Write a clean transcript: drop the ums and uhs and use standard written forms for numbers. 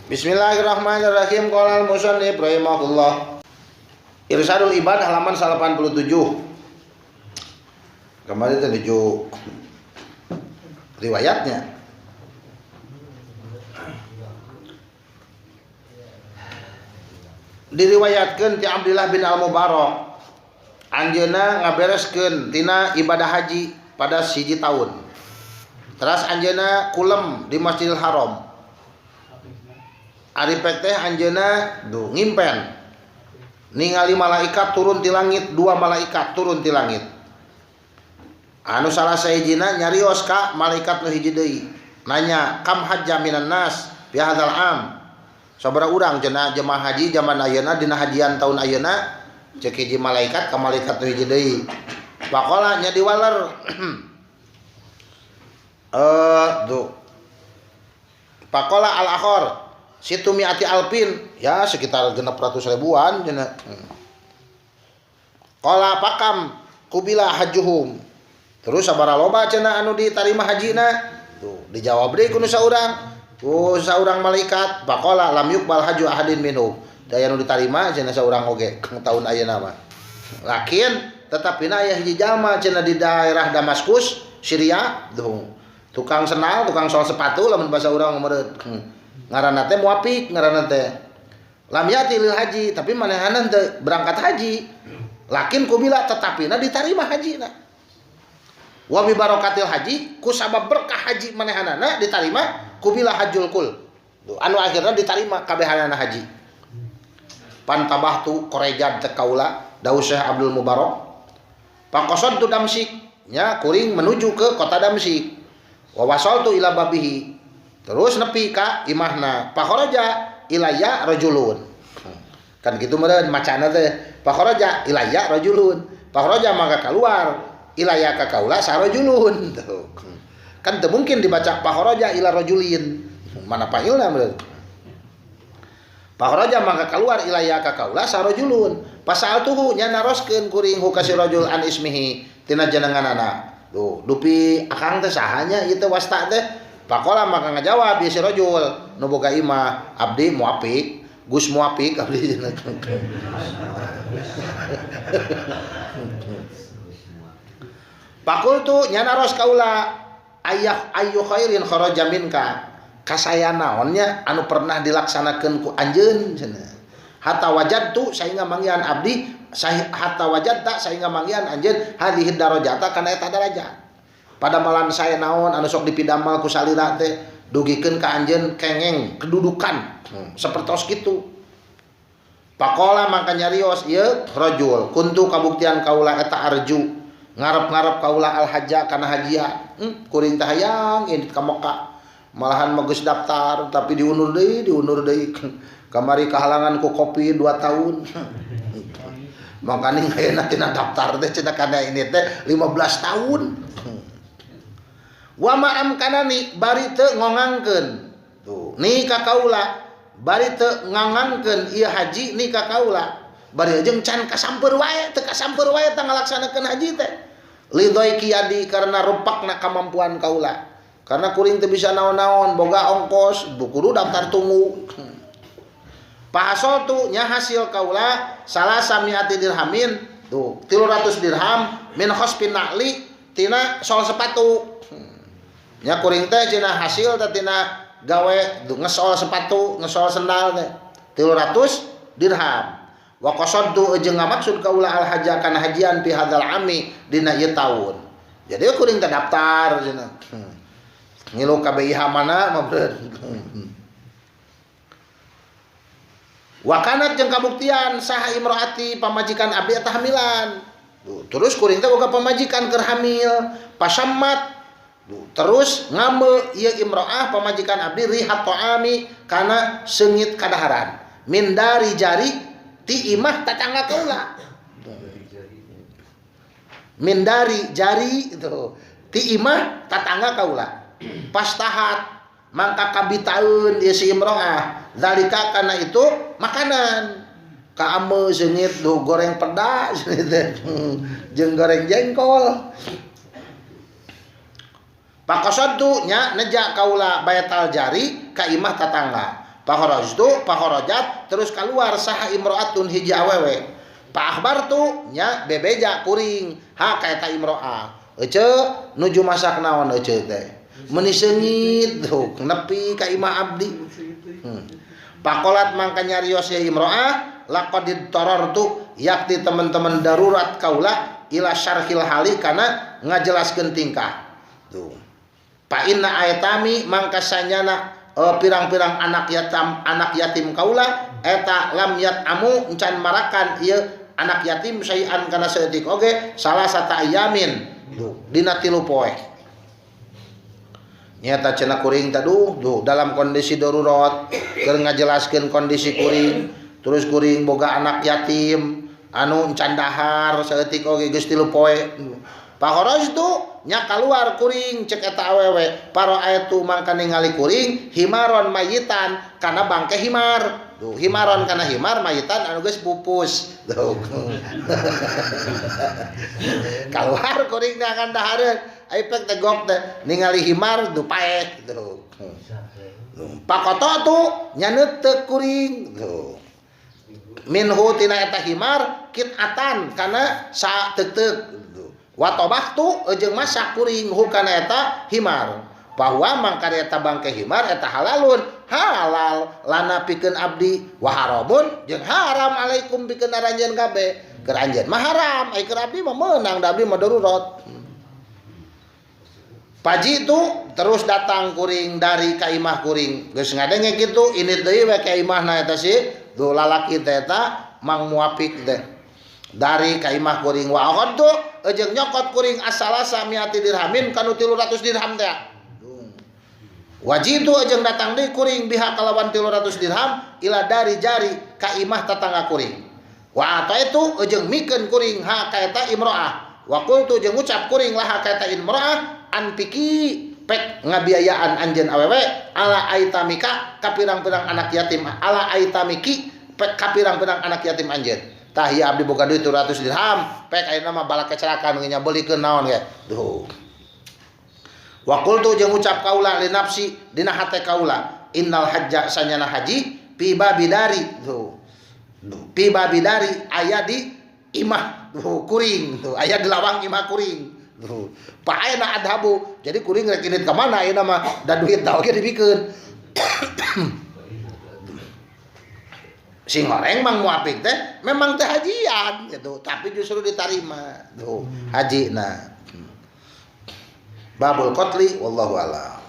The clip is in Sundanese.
Bismillahirrahmanirrahim. Qala al-musannif rahimahullah. Irsyadul Ibad halaman 87. Kemarin menuju riwayatnya. Diriwayatkeun ti Abdullah bin Al-Mubarak. Anjeunna ngabereskeun tina ibadah haji pada 1 tahun. Teras anjeunna kulem di Masjidil Haram. Ari pek teh anjeunna duh ngimpen. Ningali malaikat turun ti langit, 2 malaikat turun ti langit. Anu salah sahijina nyarios ka malaikat nu hiji deui. Nanya, "Kam hajja minan nas fi hadzal am?" Sabaraha urang cenah jemaah haji zaman ayeuna dina hajian tahun ayeuna? Cek hiji malaikat ka malaikat nu hiji deui. Faqala nya diwaler. Duh. Faqala al-akhar situ mi'ati alpin, ya sekitar 600 ribuan cenah. Qala pakam kubila hajuhum. Terus sabaraha loba cenah anu ditarima hajina? Tuh, dijawab deui ku nu saurang. Ku saurang malaikat, faqala lam yuqbal haju ahadin minhum. Daya anu ditarima cenah saurang oge tahun ayeuna mah. Lakin tetapina aya hiji jalma cenah di daerah Damaskus, Syria, tuh. Tukang senal, tukang sol sepatu lamun bahasa urang meureun. Ngaranna teh muapik ngaranna teh. Lam yati lil haji, tapi manehna teu berangkat haji. Lakin kubila tetapina ditarima hajina. Wa bi barakatil haji, ku sabab berkah haji manehanana ditarima kubila hajul kul. Anu akhirna ditarima kabehanana haji. Pantabah tu korejad teh kaula Daud Syekh Abdul Mubarak. Paqasad tu Damsik, nya kuring menuju ke kota Damsik. Wa wasaltu ila babihi. Terus nepi ka imahna. Pakharaja ilayya rajulun. Kan kitu meureun macana teh. Pakharaja ilayya rajulun. Pakharaja maka keluar ilayya ka kaula sarajulun. Tuh. Kan teu mungkin dibaca pakharaja ila rajulin. Mana fa'ilna meureun. Pakharaja maka keluar ilayya ka kaula sarajulun. Pasaltuhu nya naroskeun kuring hu ka si rajul an ismihi tina jenenganana. Tuh, dupi akang teh sahanya ieu teh wasta teh. Pakola maka ngajawab ieu si rajul nu boga imah, abdi muapik, Gus muapik abdi. Pakultu nya naros kaula ayah ayu khairin kharaja minka. Kasaya naonnya anu pernah dilaksanakeun ku anjeun cenah. Hatta wajadtu saehingga manggihan abdi hatta wajadta saehingga manggihan anjeun hadhihi darajata kana eta darajat. Pada malam saya naon anu sok dipidamal ku salira teh dugikeun ka anjeun kengeng kedudukan sapertos kitu. Pakola mangka nyarios ieu rajul kuntu kabuktian kaula eta arju ngarep-ngarep kaula al hajja kana hajia. Kuring teh hayang indit ka Mekah. Malahan mah geus daftar tapi diundur deui kamari kahalangan ku kopi 2 tahun. Makanya ayeuna tina daftar teh cenah kana ini teh 15 tahun. Wa ma amkanani bari teu ngongangkeun. Tuh, ni ka kaula bari teu ngangangkeun ieu haji ni ka kaula. Bari jeung can kasamper wae, teu kasamper wae tah ngalaksanakeun haji teh. Lidoi kiadi karena rupakna kamampuan kaula. Karena kuring teu bisa naon-naon, boga ongkos, kudu daftar tunggu. Pahasol tu nya hasil kaula salah samiati dirhamin, tuh 300 dirham min khosbin na'li tina sol sepatu. Nya kuring teh cenah hasil teh tina gawe ngesol sepatu, ngesol sendal teh 300 dirham. Wa qasadtu jeung ngamaksud kaula al hajja kana hajian fi hadzal ami dina ieu taun. Jadi kuring teh daftar cenah. Ngilu ka BIH mana mah bener. Wa kanat jeung kabuktian saha imroati pamajikan abdi eta hamilan. Terus kuring teh boga pamajikan keur hamil, pasammat. Terus ngame ieu imroah pamajikan abdi rihat ta'ami kana seungit kadaharan. Min dari jari ti imah tatangga kaula. Min dari jari itu ti imah tatangga kaula. Pastahat mangka kabitaeun ieu si imroah zalika kana itu makanan kaame seungit duh goreng peda jeung goreng jengkol. Pakosod tu nya neja kaula baetal jari ka imah tatangga. Pakharajtu pakharajat terus keluar saha imro'atun hiji awewe. Pa akhbartu nya bebeja kuring ha ka eta imro'ah. Ece nuju masak naon ece teh. Meuni seungit tuh nepi ka imah abdi. Pakolat mangka nyarios ya imro'ah laqad tarartu yakti teman-teman darurat kaula ila syarhil hali kana ngajelaskeun tingkah. Tuh. Pa inna ayatami mangka sanyana pirang-pirang anak yatim kaula eta lam yat amu encan marakan ieu anak yatim sayan kana saeutik oge salah sata ayamin tuh dina 3 poe. Nyata cenah kuring teh duh dalam kondisi darurat keur ngajelaskeun kondisi kuring terus kuring boga anak yatim anu encan dahar saeutik oge geus 3 poe. Pakharajtu nya kaluar kuring cek eta awewe paraaitu mangka ningali kuring himaron mayitan kana bangke himar. Tuh himaron kana himar mayitan anu geus pupus. Tuh. Kaluar kuring akan dahareun ai pek teh gok teh ningali himar tuh paeh tuh. Pakoto tu nya neuteuk kuring tuh. Minhu tina eta himar kitatan kana sateuk-teuk. Watobah tu jeung masak kuring hukana eta himar bahwa mangka eta bangke himar eta halalun halal lana pikeun abdi wa haramun jeung haram alaikum pikeun aranjeun kabeh keur anjeun mah haram ai keur abdi mah meunang da abdi mah darurat. Paji tu terus datang kuring dari ka imah kuring geus ngadenge kitu ini deui we ka imahna eta si du lalaki teh eta Mang Muapik teh dari ka imah kuring wa akhadtu jeung nyokot kuring asalasa miati dirhamin kanu 300 dirham teh. Wajitu jeung datang deui kuring biha kalawan 300 dirham ila dari jari ka imah tetangga kuring. Wa ataitu jeung mikeun kuring ha ka eta imro'ah. Wa qultu jeung ngucap kuring laha ka eta imro'ah anpiki pek ngabiayaan anjeun awewe ala aitamika ka pirang-pirang anak yatim ala aitamiki pek ka pirang-pirang anak yatim anjeun. Tah ieu abdi boga duit 300 dirham, pek ayeuna mah balak kecelakaan nya beulikeun naon ge. Duh. Wa qultu jeung ucap kaula li nafsi dina hate kaula, innal hajja sanyana haji fi babidari. Tuh. Fi babidari aya di imah tuh kuring tuh, aya di lawang imah kuring. Tuh. Pa ayeuna adhabu, jadi kuring rek indit ka mana ayeuna mah da duit tah oge dibikeun. Sing horeng Mang Muapik teh memang teh hajian gitu, tapi justru ditarima tuh hajina. Babul qatli wallahu a'lam.